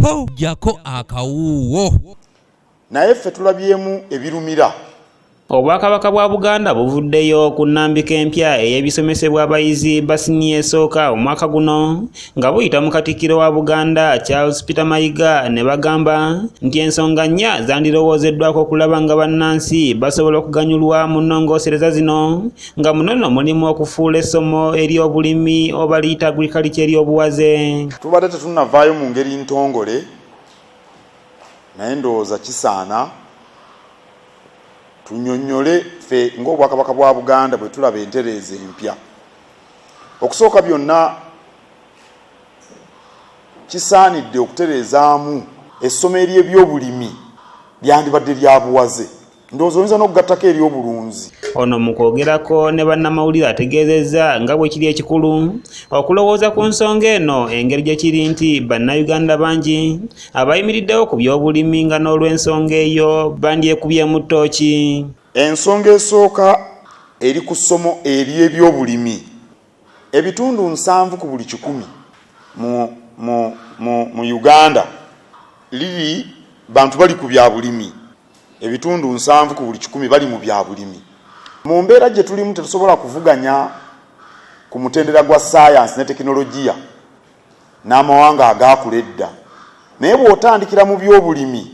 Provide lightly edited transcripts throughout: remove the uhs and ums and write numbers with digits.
Ho, ggyako akawuuwo. Naye ffe tulabyemu ebirumira. Obwakabaka bwa Buganda buvuddeyo ku nnambika empya ey'ebisomesebwa abayizi ba siniya esooka omwaka guno nga buyita mu Katikkiro wa Buganda Charles Peter Mayiga ne bagamba nti ensonga nnya zandirowoozeddwako okulaba nga bannansi basobola okuganyulwa mu nnongoosereza zino nga muno nno mulimu okufuula essomo ery'obulimi oba liyita agriculture ery'obuwaze. Tubadde tetunnavaayo mu ngeri ntongole naye ndowooza kisaana tunyonnyole ffe ng'Obwakabaka bwa Buganda bwe tulaba entereeza empya. Okusooka byonna kisaanidde okutereezaamu essomo ery'ebyobulimi lyandibadde lya buwaze. Ndowooza oyinza n'okugattako ery'obulunzi. Ono mu kwogerako ne bannamawulire ategeezezza nga bwe kiri ekikulu okulowooza ku nsonga eno engeri gye kiri nti Bannayuganda bangi abayimiriddewo ku by'obulimi nga n'olw'ensonga eyo bandyekubyemu ttooki. Ensonga esooka eri ku ssomo ery'ebyobulimi. Ebitundu 70 ku buli 100 mu Uganda liri bantu bali ku bya bulimi. Ebitundu 70 ku buli 100 bali mu bya bulimi. Mu mbeera gye tulimu tetusobola kuvuganya ku mutendera gwa ssaayansi ne tekinologiya n'amawanga agaakula edda. Naye bw'otandikira mu by'obulimi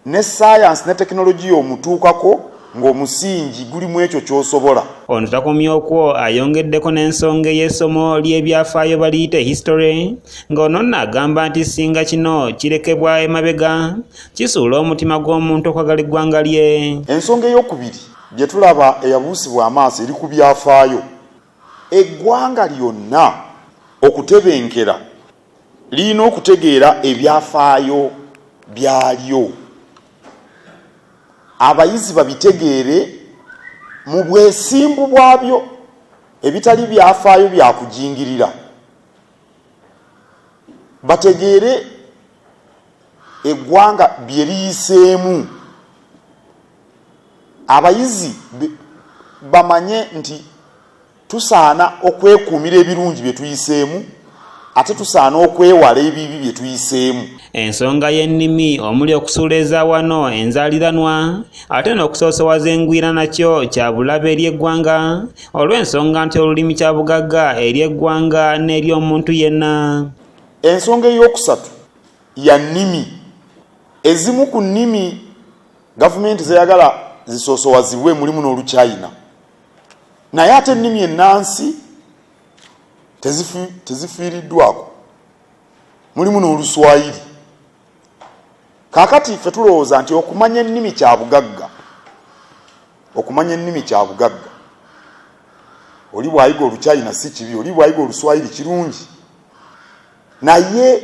ne ssaayansi ne tekinologiya omutuukako ng'omusingi guli mu ekyo ky'osobola. Ono takomye okwo ayongeddeko n'ensonga ey'essomo ly'ebyafaayo baliyite history ng'ono nno agamba nti singa kino kirekebwa emabega kisuula omutima gw'omuntu okwagala eggwanga lye. Ensonga ey'okubiri gye tulaba eyabuusibwa amaaso eri ku byafaayo. Eggwanga lyonna okutebenkera lirina okutegeera ebyafaayo byalyo. Abayizi babitegeere mu bwesimbu bwabyo ebitali byafaayo bya kujingirira. Bategeere eggwanga bye liyiseemu. Abayizi bamanye nti tusaana okwekuumira ebirungi bye tuyiseemu ate tusaana okwewala ebibi bye tuyiseemu. Ensonga y'ennimi omuli okusuula eza wano enzaaliranwa ate n'okusoosowaza engwira nakyo kya bulabe eri eggwanga olw'ensonga nti olulimi kya bugagga eri eggwanga n'eri omuntu yenna. Ensonga ey'okusatu ya nnimi. Ezimu ku nnimi gavumenti zeyagala zisoosowazibwe mulimu n'Oluchina. Naye ate ennimi ennansi tezifiiriddwako, mulimu n'Oluswayiri. Kaakati ffe tulowooza nti okumanya ennimi kya bugagga, okumanya ennimi kya bugagga. Oli bw'ayiga Oluchina si kibi, oli bw'ayiga Oluswayiri kirungi, naye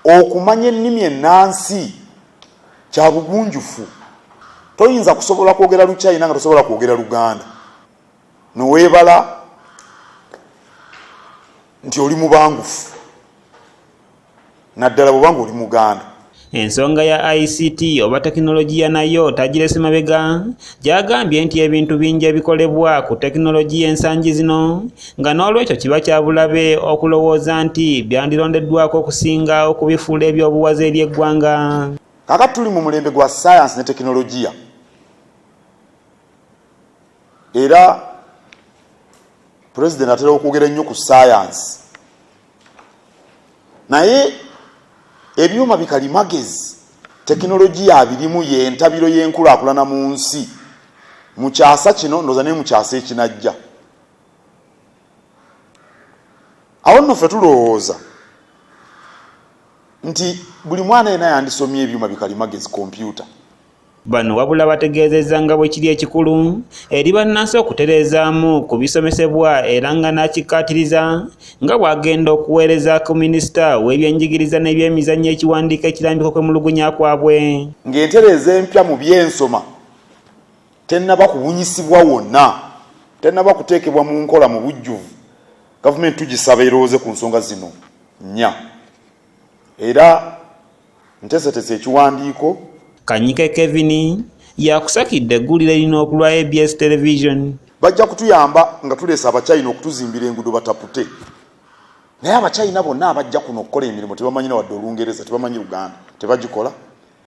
okumanya ennimi ennansi kya bugunjufu. Toyinza kusobola kwogera Luchina nga tosobola kwogera Luganda, noweebala nti oli mubangufu naddala bw'oba ng'oli Muganda. Ensonga ya ICT oba tekinologiya nayo tagirese mabega, gy'agambye nti ebintu bingi ebikolebwa ku tekinologiya ensangi zino nga n'olwekyo kiba kya bulabe okulowooza nti byandirondeddwako okusinga okubifuula eby'obuwaze eri eggwanga. Kaakati tuli mu mulembe gwa ssaayansi ne tekinologiya, era pulezidenti atera okwogera ennyo ku ssaayansi, naye ebyuma bikalimagezi tekinologiya abirimu y'entabiro y'enkulaakulana mu nsi mu kyasa kino, ndowooza naye mu kyasa ekinajja. Awo nno ffe tulowooza nti buli mwana yenna yandisomye ebyuma bikalimagezi, kompyuta. Bano wabula bategeezezza nga bwe kiri ekikulu eri bannansi okutereezaamu ku bisomesebwa era nga n'akikkaatiriza nga bw'agenda okuweereza ku minisita w'ebyenjigiriza n'ebyemizannyo ekiwandiiko ekirambika okwemulugunya kwabwe. Ng'entereeza empya mu byensoma tennaba kubunyisibwa wonna, tennaba kuteekebwa mu nkola mu bujjuvu, gavumenti tugisaba erowooze ku nsonga zino nnya era nteeseteese ekiwandiiko. Kanyike Kevin yakusakidde eggulire lino ku lwa ABS Television. Bajja kutuyamba nga tuleese Abachina okutuzimbira enguudo batapute. Naye Abachina bonna abajja kuno okukola emirimu tebamanyi na wadde Olungereza, tebamanyi Luganda, tebagikola.